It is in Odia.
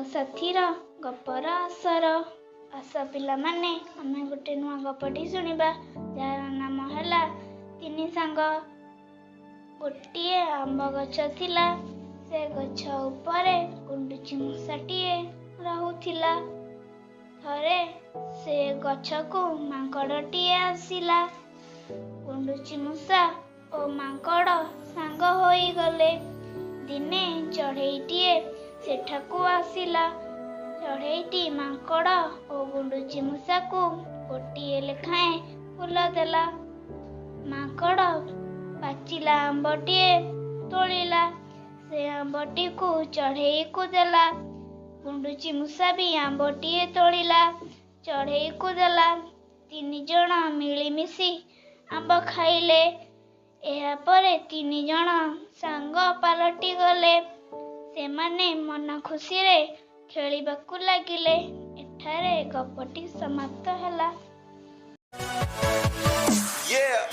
ସାଙ୍ଗସାଥିର ଗପର ଆସର। ଆସ ପିଲାମାନେ, ଆମେ ଗୋଟେ ନୂଆ ଗପଟି ଶୁଣିବା, ଯାହାର ନାମ ହେଲା ତିନି ସାଙ୍ଗ। ଗୋଟିଏ ଆମ୍ବ ଗଛ ଥିଲା। ସେ ଗଛ ଉପରେ ଗୁଣ୍ଡୁଚି ମୂଷାଟିଏ ରହୁଥିଲା। ଥରେ ସେ ଗଛକୁ ମାଙ୍କଡ଼ଟିଏ ଆସିଲା। ଗୁଣ୍ଡୁଚି ମୂଷା ଓ ମାଙ୍କଡ଼ ସାଙ୍ଗ ହୋଇଗଲେ। ଦିନେ ଚଢ଼େଇଟିଏ ସେଠାକୁ ଆସିଲା। ଚଢ଼େଇଟି ମାଙ୍କଡ଼ ଓ ଗୁଣ୍ଡୁଚି ମୂଷାକୁ ଗୋଟିଏ ଲେଖାଏଁ ଫୁଲ ଦେଲା। ମାଙ୍କଡ଼ ପାଚିଲା ଆମ୍ବଟିଏ ତୋଳିଲା। ସେ ଆମ୍ବଟିକୁ ଚଢ଼େଇକୁ ଦେଲା। ଗୁଣ୍ଡୁଚି ମୂଷା ବି ଆମ୍ବଟିଏ ତୋଳିଲା, ଚଢ଼େଇକୁ ଦେଲା। ତିନି ଜଣ ମିଳିମିଶି ଆମ୍ବ ଖାଇଲେ। ଏହାପରେ ତିନି ଜଣ ସାଙ୍ଗ ପାଲଟି ଗଲେ। ସେମାନେ ମନ ଖୁସିରେ ଖେଳିବାକୁ ଲାଗିଲେ। ଏଠାରେ ଗପଟି ସମାପ୍ତ ହେଲା। Yeah.